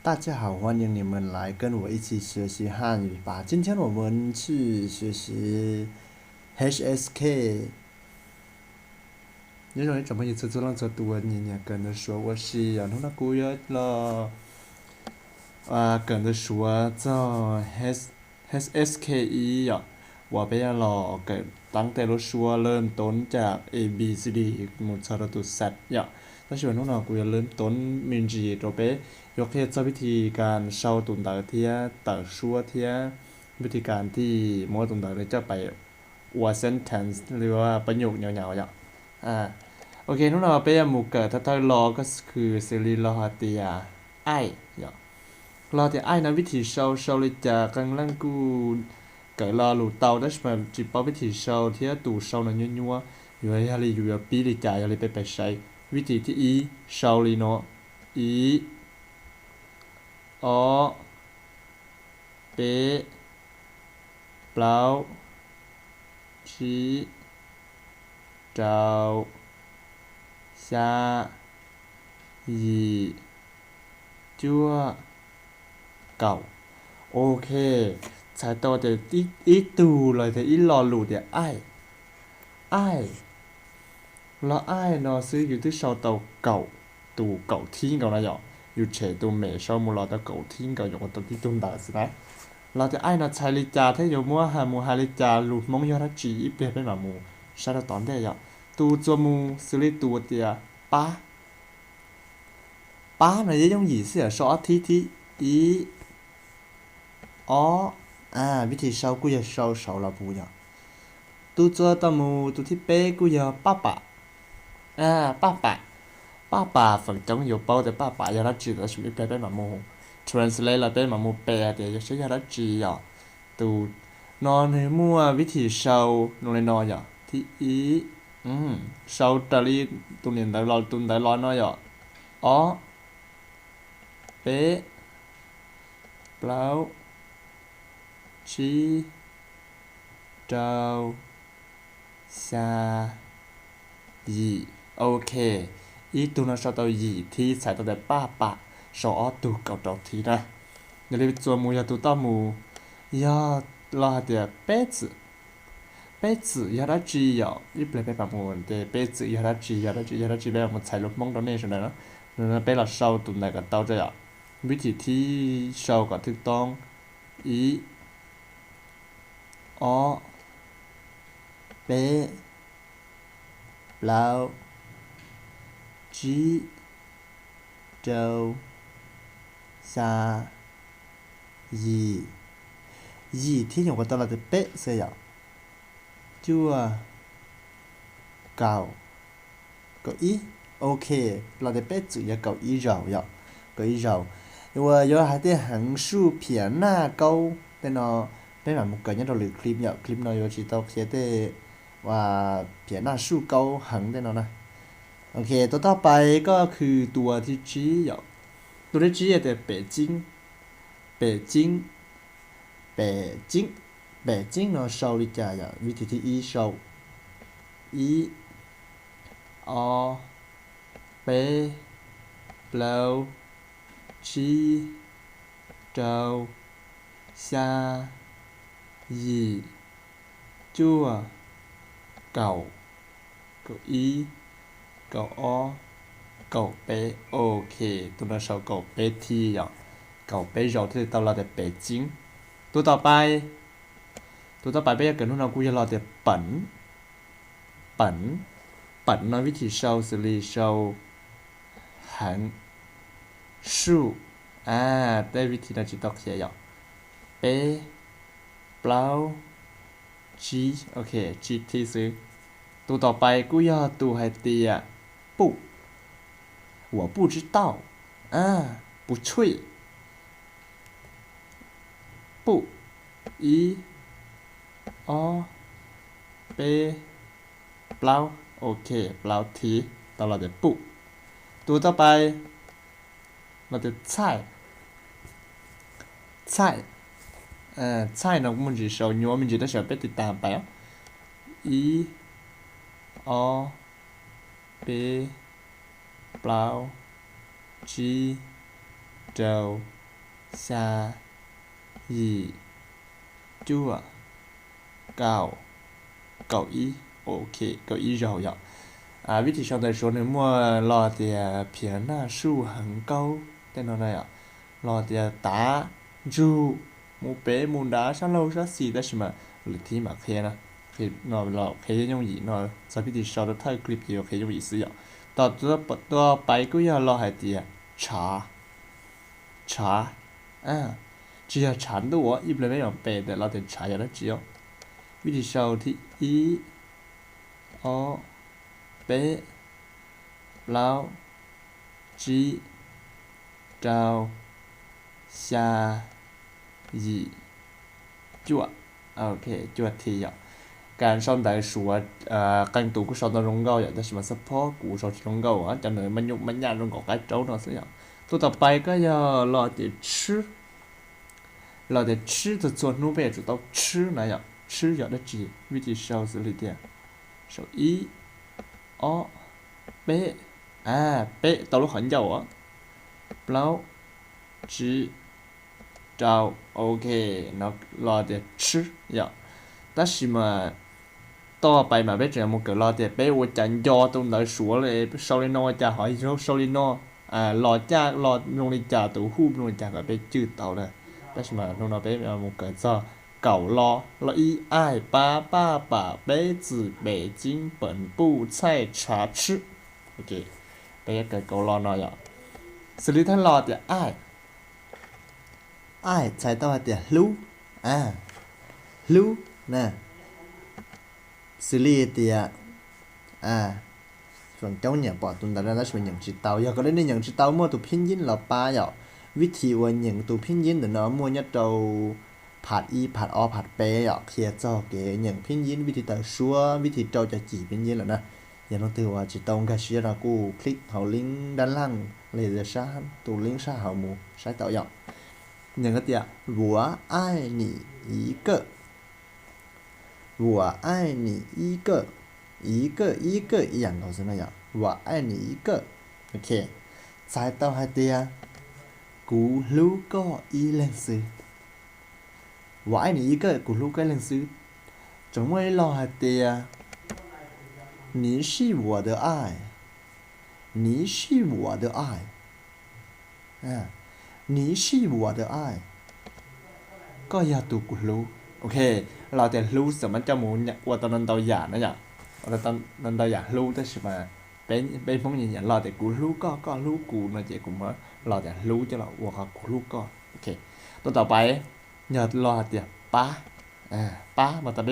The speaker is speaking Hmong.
大家好，欢迎你们来跟我一起学习汉语吧。今天我们去学习 H S K。 Nyob zoo ib tsoom phooj ywg txhua txhua leej txhua tus nyiam nyiam kawm ntawv Suav ua si yom. Hnub no kuv yuav los kawm ntawv Suav txog H S K ib yom, uas peb yuav los kawm taab tej lub suab lawm toob cam A B C D mus txog rau tus Z yom. Tab sis uas hnub no kuv yuav lawm toob me ntsis rau peb yuav qhia txog vib thi kas sau tus ntawv thiab tawm suab thiab vib thi kas thiaj muab tus ntawv coj pais ua sentence li ua pab nyuj nyav nyav yom. Ok, hnub no peb yuav mus kawm thawj thawj lo, koj khwv xws li lo hais tias aij yom. Lo tias aij no vib thi sau, sau li cas qee leej kuj kawm lo lus tau tab sis mas tsis paub vib thi sau thiab tus sau no nyuab nyuab. Yuav yog li yus yuav pib li cas, yog li peb pais saib. Vib thi thib ib, sau li no: ib, ob, peb, plaub, tsib, rau, xya, yim, cuaj, kaum. Ok, txhais tau tias ib tug los tias ib lo lus tias aij, aij. Lo aij no xwb yus twb sau tau kaum, tus kaum thib nkaus no yom. Yus tshem tus mem sau mus los tau kaum thib nkaus, yus ua tau tib tug ntawv xwb na. Lo tias aij no txhais li cas thiab yuav muab hais mus hais li cas, lus Hmoob yog dab tsi, ib pliag peb mam mus saib rau tom ntej yom. Tus txuas mus xws li tus tias pab. Pab no yeej yooj yim xwb yom, sau ob thib, thib ib, ob. Vib thi sau kuj yog sau saud los puv yom. Tus txuas tau mus tus thib peb kuj yog paj pam. Paj pam, paj pam feem coob yuav paub tias paj pam yog dab tsi, tab sis ib pliag peb mam mus translate los peb mam mus pe hais tias yog saib yog dab tsi yom. Tus no nws muaj vib thi sau zoo li no yom. Thib ib, sau raws li tus niam ntawv los, tus ntawv los no yom. Ob, peb, plaub, tsib, rau, xya, yim. Ok, ib tug no sau tau yim thib, txhais tau tias paj pam sau ob tug kaum rau thib na. Yog li txuas mus yog tus toj mus, yog los hais tias peb txwm. Peb txwm yog dab tsi yom? Ib pliag peb mam mus tias peb txwm yog dab tsi, yog dab tsi, yog dab tsi, peb mam mus txhais lus Hmoob rau nej sawv daws na. Peb los sau tus ntawv kom tau tso yom. Vib thi thib sau kom thwj toob. Ib, ob, peb, plaub, tsib, rau, xya, yim. Yim thib nyuam qhuav tau los tias peb xwb yom. Cuaj, kaum, kaum ib. Ok, los tias peb txwm yog kaum ib zaus yom. Kaum ib zaus. Uas yuav hais tias heev suj phiam naj kaub tej no, peb mam mus kawm nyob rau lwm clip yom. Clip no yuav tsis tau qhia tej phiam naj suj kaub heev tej no na. Ok, tus toj pais koj khwv tus thib tsib yom. Tus thib tsib tias pem ceeb. Pem ceeb, pem ceeb, pem ceeb no sau li cas yom? Vib thi thib ib sau ib, ob, peb, plaub, tsib, rau, xya, yim, cuaj, kaum, kaum ib, kaum ob, kaum peb. Ok, tus no sau kaum peb thib yom. Kaum peb zaus thiaj li tau los tias pem ceeb. Tus tom pais, tus tom pais peb yuav kawm hnub no kuj yog los tias peem. Peem, peem no vib thi sau xws li sau heev, suj, a, tej vib thi no tsis tau qhia yom. Peb, plaub, tsib, ok, tsib thib xwb. Tus tom pais kuj yog tus hais tias puj, uas puj tsib tauj, a, puj tshuij, puj, ib, ob, peb, plaub, ok, plaub thib tau los tias puj. Tus tom pais los tias txhaij, txhaij, txhaij no kuj muaj ntsis sau nyuaj me ntsis tab sis peb tiv tas pais. Ib, ob, peb, plaub, tsib, rau, xya, yim, cuaj, kaum, kaum ib, ok, kaum ib zaug yom. Vib thim sau ntawv Suav nws muaj lo tias phiav naj suj heev kaub tej no na yom, lo tias tav, ntsug, mus pem mus nrad sab laug sab xis, tab sis mas lwm thib mam qhia no, qhia yooj yim no, txog vib thim sau rau thawj clip ces yuav qhia yooj yim xwb yom. Tus pais kuj yog lo hais tias tshav, tshav, tsis yog tshav ntuj, ib pliag peb mam pem ntawm lo tias tshav yog dab tsi os. Vib thim sau thib ib, ob, peb, plaub, tsib, rau, xya, yim, cuaj, ok, cuaj thib yom. Kas sau ntawv Suav qee tus kuj sau tau zoo nkauj yom, tab sis mas xab phob kuv sau tsis zoo nkauj, cov ntawd maj nyuj maj nyaj zoo nkaus qab raub no xwb yom. Tus tom pais kuj yog lo tias tshwb, lo tias tshwb, txhua txhua hnub peb yuav tsum tau tshwb na yom. Tshwb yog dab tsi? Vib thim sau xws li tias sau ib, ob, peb, peb tau lub qhov ncauj os, plaub, tsib, rau, ok, no lo tias tshwb yom. Tab sis mas tom pais mas peb tseem yuav mus kawm lo tias peb ua cas nco tus ntawv Suav li, sau li no ua cas ho sau li no, los caj los zoo li cas, tus hu zoo li cas kom peb cwj tau na. Tab sis mas hnub no peb mus kawm txog kaum lo, lo ib, aij, pab, paj, pam, peb, txwm, pem, cib, pem, puj, txhaij, tshav, tshwb. Ok, peb yuav kawm kaum lo no yom. Xws li thawj lo tias aij, aij txhais tau hais tias hlub, hlub na. Xws li tias, feem coob nyiam pom tus ntawd tab sis mas nyeem tsis tau, yog koj nej nyeem tsis tau muaj tus phib nyib los pab yom. Vib thim uas nyeem tus phib nyib ntawm no muaj nyob rau pham ib, pham ob, pham peb yom, qhia txog kev nyeem phib nyib, vib thim tawm suab, vib thim rau cov cim phib nyib lawm na. Yog leej twg uas tsis tau nkag siab no kuj click hauv link dab laaj los yog tus link sab hauv mus saib tau yom. Nyeem tias 我爱你一个, 我爱你一个, 一个, 一个 ib yam nkaus xwb no yom, 我爱你一个. Ok, txhais tau hais tias kuv hlub koj ib leeg xwb. 我爱你一个, kuv hlub koj ib leeg xwb. Tseem muaj ib lo hais tias 你是我的爱, 你是我的爱, 你是我的爱, koj yog tus kuv hlub. Ok, lo tias hlub txawm muab coj mus ua tau ntau yam na yom, ua tau ntau yam hlub, tab sis mas peb Hmoob nyiam nyiam lo tias kuv hlub koj, koj hlub kuv no ces kuv muab lo tias hlub coj los ua qhov kuv hlub koj. Ok, tus tom pais yog lo hais tias pab, pab mas tau